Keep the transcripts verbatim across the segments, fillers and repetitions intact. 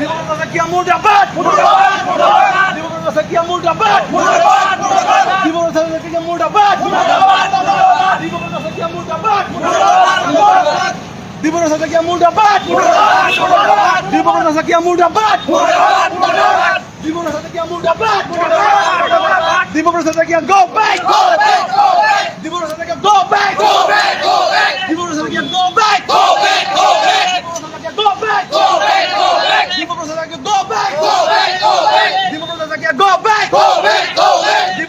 Diphu Protest Sakya murdabad! Murdabad! Murdabad! Diphu Protest Sakya murdabad! Murdabad! Murdabad! Diphu Protest Sakya murdabad! Murdabad! Murdabad! Diphu Protest Sakya murdabad! Murdabad! Murdabad! Diphu Protest Sakya murdabad! Murdabad! Murdabad! Diphu Protest Sakya murdabad! Murdabad! Murdabad! Diphu Protest Sakya murdabad! Murdabad! Murdabad! Diphu Protest Sakya go back! Go back! Go back! Diphu Protest Sakya go back! Go back! Go back! Diphu Protest Sakya go back! Go back! Go back! Go back! Go back! Go back! Diphu Protest Sakya go back! Go back! Go back! Diphu Protest Sakya go back! Go back! Go back!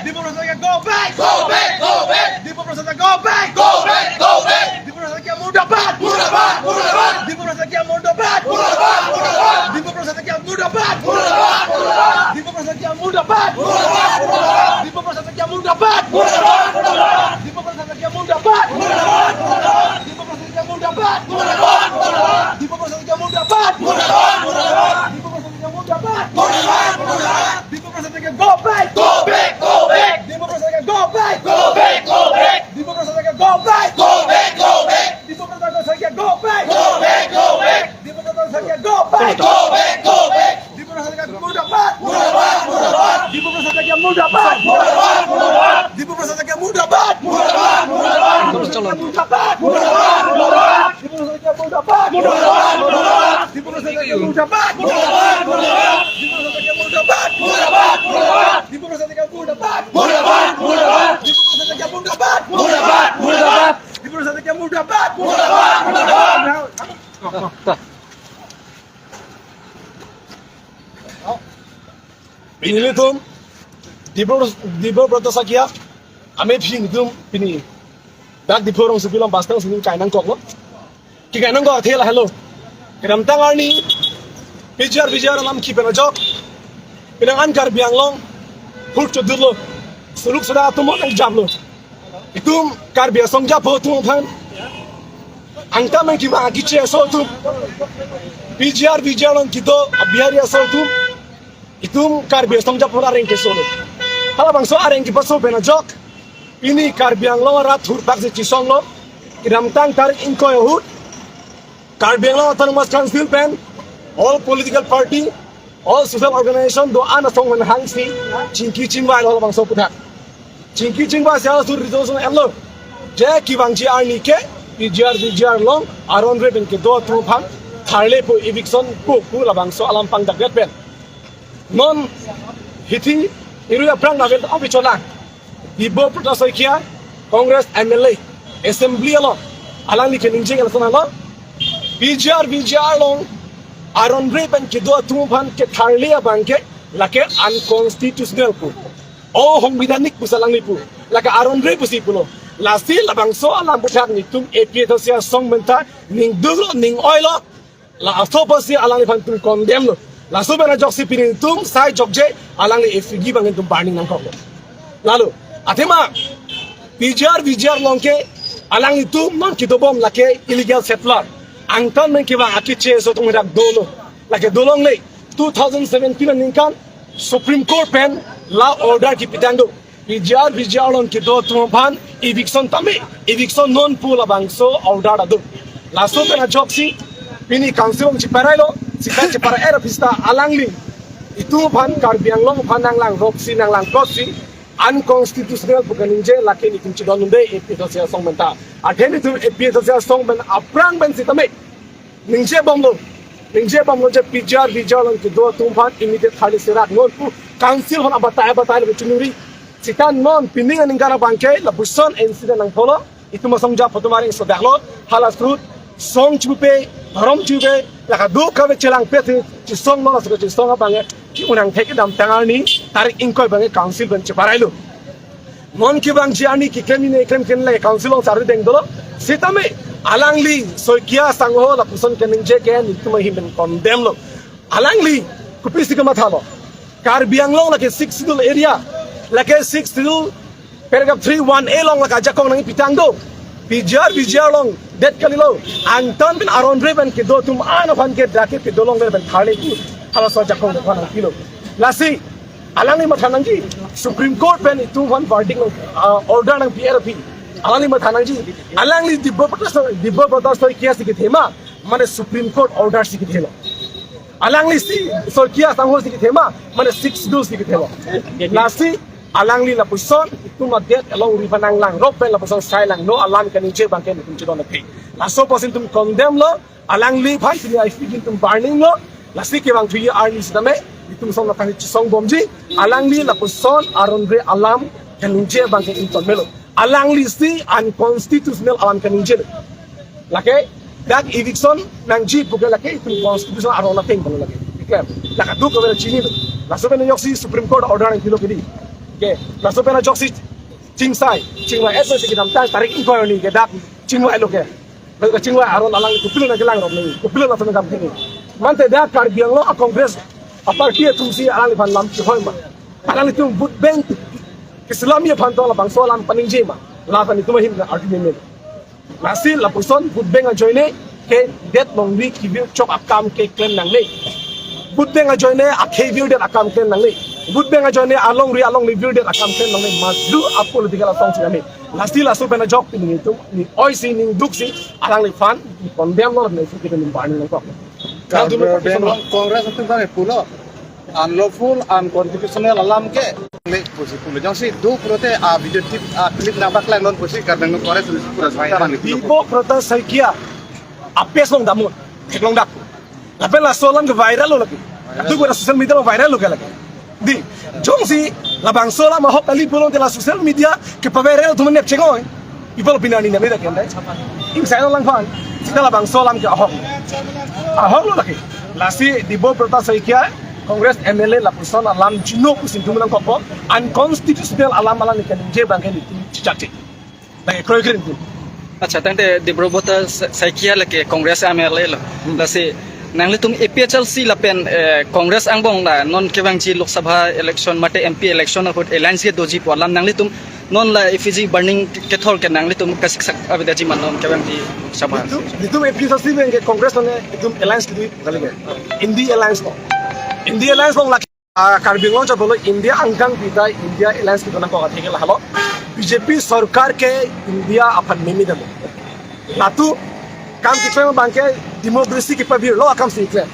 Diphu Protest Sakya go back! Go back! Go back! Diphu Protest Sakya go back! Go back! Go back! Diphu Protest Sakya go back! Go back! Go back! Diphu Protest Sakya murdabad! Murdabad! Murdabad! Diphu Protest Sakya murdabad! Murdabad! Murdabad! Diphu Protest Sakya murdabad! Murdabad! Murdabad! Diphu Protest Sakya murdabad! Murdabad! Murdabad! Diphu Protest Sakya murdabad! Murdabad! Murdabad! Diphu Protest Sakya murdabad! Murdabad! Murdabad! Diphu Protest Sakya murdabad! Murdabad! Murdabad! Diphu Protest Sakya murdabad! Murdabad! Murdabad! Diphu Protest Sakya murdabad! Murdabad! Murdabad! Diphu Protest Sakya go back! Go back! Go back! Diphu Protest Sakya go back! Go back! Go back! Diphu Protest Sakya go back! Go back! Go back! Diphu Protest Sakya go back! Go back! Go back! Diphu Protest Sakya go back! Go back! Go back! Diphu Protest Sakya murdabad! Murdabad! Murdabad! Diphu Protest Sakya murdabad! Murdabad! Murdabad! Diphu Protest Sakya murdabad! Murdabad! Murdabad! Diphu Protest Sakya murdabad! Murdabad! Murdabad! Diphu Protest Sakya murdabad! Murdabad! Murdabad! Diphu Protest Sakya murdabad! Murdabad! Murdabad! Diphu Protest Sakya murdabad! Murdabad! Murdabad! Diphu Protest Sakya murdabad! Murdabad! Murdabad! Diphu Protest Sakya murdabad! Murdabad! Murdabad! Diphu Protest Sakya murdabad! Murdabad! Murdabad! Pini ilitum Diphu, Diphu Protest Sakya amei phing tum pini dak Diphu rongsopi along bus stand sini kainangkoklo. Kekainangkok athe lahelo. Kedamtang arni P G R V G R alam kipen ajok penang an Karbi Anglong hur chodutlo. Suluk suda atum nangjaplo. Itum Karbi asong japo atum aphan, angtan nangkevang akeche aso atum, P G R V G R along kedo a-Bihari aso atum, itum Karbi asong japo areng kesolo. Halabangso areng kepaso pen ajok pini Karbi Anglong arat hur bak si chesonglo. Kedamtang tarik ingkoi ahut Karbi Anglong Autonomous Council pen all political party, all social organization do-an asong pen hangsi chingki chingvai halabangso aputhak. Chingki chingvai si halaso resolution enlo, je kevangji arni ke P G R V G R along aron re pen kedo atum aphan tharle po, eviction po pu labangso alam pangdakdet pen. Non hithi irui aphrang navel api cholang Diphu Protest Sakya, Congress M L A, Assembly along alangli keningje ke lason lo, P G R V G R along aron re pen kedo atum aphan ketharle abang ke lake unconstitutional pu, osongbidhanik pusi alangli pu, lake aron re pusi pulo. Lasi labangso alam aputhak netum A P H L C asong pen ta ning duklo, ning oilo. Laso apotsi alangliphan netum condemn lo. Laso pen ajoksi pini netum sai jokje alangli effigy abang netum burning nangkoklo. Lalo, athema P G R V G R along ke alanglitum non kedobom lake illegal settler. Angtan nangkevang akeche aso atum dak dolo. Lake dolongle, two thousand seventeen aningkan Supreme Court pen la order kepitang do. P G R V G R along kedo atum aphan eviction tame, eviction non pu labangso order ado. Laso pen ajoksi pini council along cheparailo, seta cheparai-er aphi seta alangli itum aphan, Karbi Anglong aphan nanglang roksi, nanglang plotsi unconstitutional pu kaningje, lake netum chedondunde A P H L C asong pen ta. Athe netum A P H L C asong pen aphrang pen sitame ningjebomlo, ningjebomlo je P G R V G R along kedo atum aphan immediate tharle serak non pu council aphan abatai abatai le chinuri. Seta non pining aningkan abang ke lapuson incident nangtholo, itum asong japo atum areng so daklo, hala srut song chupe, dhorom chupe, lake do kave chelangpe thi chesonglo, laso chesong abang ke ki-un nangthek kedamtang arni tarik ingkoi abang ke council pen cheparailo. Non kevangji arni keklem ine klem kenle council along sar deng dolo. Sitame alangli Sakya sangho lapuson keningje ke netum ahin pen condemn lo. Alangli kopisi kemathalo? Karbi Anglong lake Sixth Schedule area, lake Sixth Schedule paragraph three one A along lake ajakong nangpitang do. P G R V G R along det kalilo. Angtan pen aron re pen kedo atum an aphan ke dak ke kedo along pen tharle pu halaso ajakong aphan nangpilo. Lasi alangli matha nangji, Supreme Court pen itum aphan verdict nang, ah, order nangpi-er aphi alangli matha nangji. Alangli Diphu Protest, Diphu Protest Sakya si kethema, mane Supreme Court order si kethelo. Alangli si Saikia sangho si kethema, mane Sixth Schedule si kethelo. Lasi alangli lapuson itum adet alongri aphan nanglangrok pen lapuson sai langno alam kaningje abangke itum chedon aphi. Laso apotsi itum condemn lo, alangliphan pini aisi itum warning lo, lasi kevangthuji arni sitame itum ason aphan chesong bomji, alangli lapuson aron-re alam kaningje abangke ington melo. Alangli si unconstitutional alam kaningje. Lake dak eviction nangji puke lake itum constitution aron ateng pulo lake. Iklem. Lake duk kave chini. Laso pen ajoksi Supreme Court order nangpilo kedi. Ke, laso pen ajoksi chingsai, chingvai S O C kedamtang tarik ingkoi arni ke dak chingvai lo ke. Lalu chingvai aron alangli kopilo nangkelangrok ni, kopilo nangkelangrok ni. Mate dak Karbi Anglong a Congress a party atumsi alangliphan lam chihoi ma. Alanglitum vote bank keselami aphan tong labangso alam paningje ma. La aphan itum ahin na argument. Lasi lapuson vote bank ajoine ke det longri kevir chok akam ke klem nangne. Vote bank ajoine akhei virdet akam klem nangne. Vote bank ajoine alongri alongri virdet akam klem nangne. Madu a political asong si kami. Lasi laso pen ajok pini itum ni oisi ning duksi alangliphan condemn lo, laso kita ni warning nangkok. Kalau dulu Congress itu kan pulo unlawful, unconstitutional alam ke. Ini posisi pulo jongsi duk pulote a video clip, a clip nangpaklang non posisi karena nang Congress itu pura sekarang itu. Debo Protap Saikia apes long damun, theklong dak. Lapen laso alam ke viral lo lagi. Duk pada social media lo viral lo ke lagi. Di, jongsi labangso alam ahok kali pulote la social media kepaviral atum nepcheng oi. People opinion ni nami dak kendai. Ingsai lo langphan. Sita labangso alam ke ahok. Ahok lo lagi. Lasi Debo Protap Saikia Congress M L A lapuson alam chino pusi itum nangkokpo. Unconstitutional alam alam ni kaningje abangke itum chechakche. Lake kroikre itum. Accha, tangte Debo Protap Sa-, Saikia lake Congress M L A lo. Hmm. Lasi nanglitum A P H L C lapen, eh, Congress angbong la non kevangji Lok Sabha election mate M P election ahut alliance ke doji pu alam nanglitum non la efiji burning kethor ke nanglitum kasiksak avedaji ma non kevangji Lok Sabha. Itum, itum A P H L C pen ke Congress ne itum alliance kedui kali ke. India alliance lo. India alliance lo lake, ah, Karbi Anglong chapalo India angkang pita India alliance kita nangkok atheke lahelo. B J P sorkar ke India aphan meme dam. Latum kam keklem abangke democracy kepavir lo akam si klem.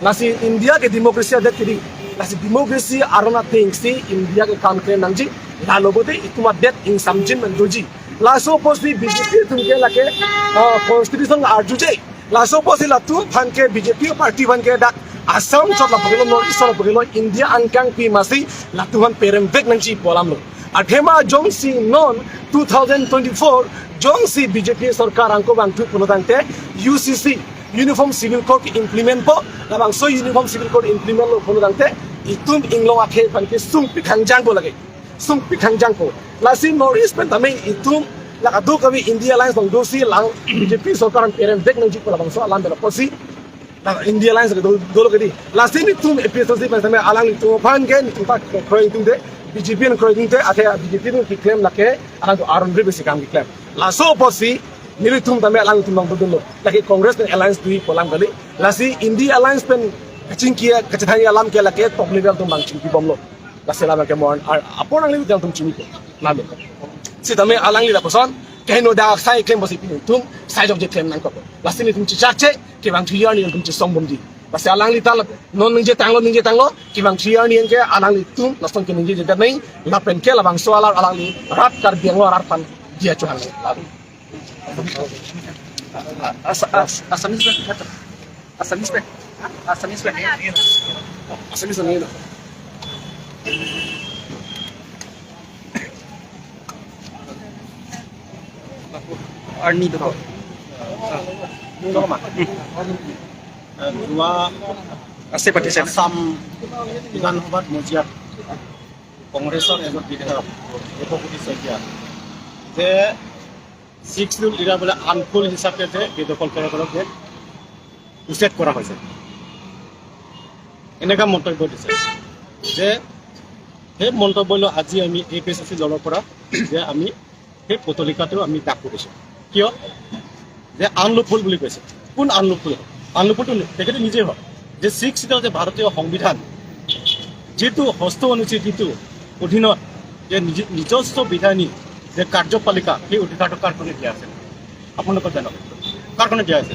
Lasi India ke democracy adet kedi. Lasi democracy aron atengsi India ke kam klem nangji. Lalo bote itum adet ingsamjin mandoji. Laso apotsi B J P atum ke lake, ah, constitution arjuje. Laso apotsi latum aphan ke B J P party aphan ke dak Assam chot la pagelo, North East chot la pagelo, India angkang pi masi latum aphan peremvek nangji pu alam lo. Athema jongsi non two thousand twenty-four jongsi B J P sorkar angko bangthu pulo tangte U C C, Uniform Civil Code ke implement po, labangso Uniform Civil Code implement lo pulo tangte itum inglong akhei aphan ke sungpik hangjang po lake. Sungpik hangjang po. Lasi North East pen tame itum la kadokave India alliance along dosi lang B J P sorkar aphan peremvek nangji pu labangso alam bela posi. La India alliance ke do, dolo kedi. Lasi nelitum A P H L C pen tame alanglitum aphan ke nelitum ta kroi ingtungte, B J P aphan kroi ingtungte, athe B J P atum keklem lake alangtum aron-re besi kam keklem. Laso apotsi nelitum tame alangtum nangdodunlo. Lake Congress pen alliance dui pu alam kali. Lasi India alliance pen kachingki kachethan alam ke lake top level atum abang chingki bomlo. Lasi alam ke mon ar apor nangli atum chinipo. Nalo. Sitame alangli lapuson keheno dak sai klem apotsi pini itum sai jokje klem nangkok. Lasi nelitum chechakche, kevangthuji arni itum chesong bomji. Lasi alangli ta non ningje tanglo, ningje tanglo, kevangthuji arni ke alanglitum lason keningjeje dak nai, lapen ke labangso alar alangli rat Karbi Anglong arat aphan dia chuhang. Lalu. As-, as-, Assamese pen, Assamese pen, Assamese pen. Assamese pen. Arni to. Tok ma. যোৱা আছে পাতিছে। আছাম বিধানসভাত মজিয়াত কংগ্ৰেছৰ এজন বিধায়ক দেৱভূতি শইকীয়া যে ছিক্স শ্বিডিউল এৰিয়া বোলে আনফুল হিচাপে যে বেদখল কৰা যে উচ্ছেদ কৰা হৈছে, এনেকুৱা মন্তব্য দিছে যে সেই মন্তব্য লৈ আজি আমি এ পি এইচ চি দলৰ পৰা যে আমি সেই পত্ৰিকাটো আমি দাগ কৰিছোঁ। কিয় যে আনলফুল বুলি কৈছে? কোন আনলফুল? আনলফুলটো তেখেতে নিজেই হয় যে ছিক্স শ্বিডিউল যে ভাৰতীয় সংবিধান যিটো ষষ্ঠ অনুচ্ছেদ যিটো অধীনত যে নিজ-, নিজস্ব বিধানী যে কাৰ্যপালিকা, সেই অধিকাৰটো কাৰ কাৰণে দিয়া আছে? আপোনালোকে জানক, কাৰ কাৰণে দিয়া আছে?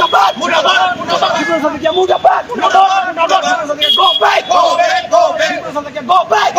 Murdabad! Murdabad! Murdabad! Tiprasa Media murdabad! Murdabad! Murdabad! Tiprasa Media go back! Go back! Go back! Tiprasa Media go back!